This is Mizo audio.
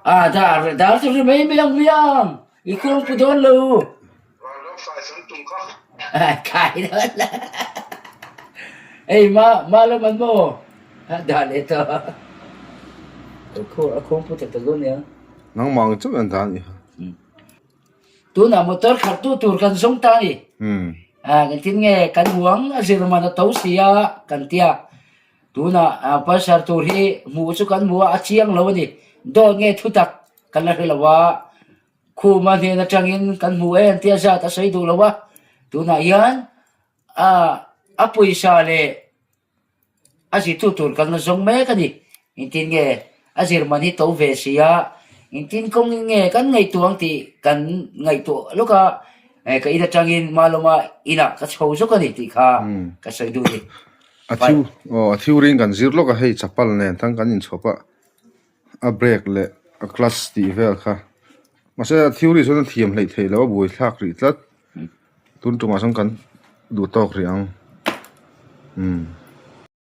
A dar dar chu ri mai mai ang miang i kawng pu dawn lo. Kai dawn lo. Ei ma ma lo man maw dah leh tawh. A khawng pu tak tak dawn nia. Nangmah ang chauh hian dah a nih kha. Tunah motor khalhtu tur kan zawng ta a ni. Engtin nge kan huang a zir man a to si a kan tia. Tunah Pulsar tur hi hmuh chu kan hmu a, a chiang lo a ni. Dawt nge thutak kan la hre lo a, khuma hnen atangin kan hmu em tia zat a sawi duh lo a. Tunah hian a pawisa leh a zirtu tur kan la zawng mek a ni. Engtin nge a zir man hi to ve si a, engtin kawngin nge kan ngaihtuah ang tih kan ngaihtuah lawk a, ka in atangin Malawma inah ka chho zawk a ni tih kha ka sawi duh a ni. A thiu aw a thiurin kan zir lawk a hei chapal nen tang kan inchhawp a a brake leh a clutch tih vel kha mahse a theory chuan a thiam hleih theih loh a buai thlak rih tlat tun tumah chuan kan duh tawk rih ang umm.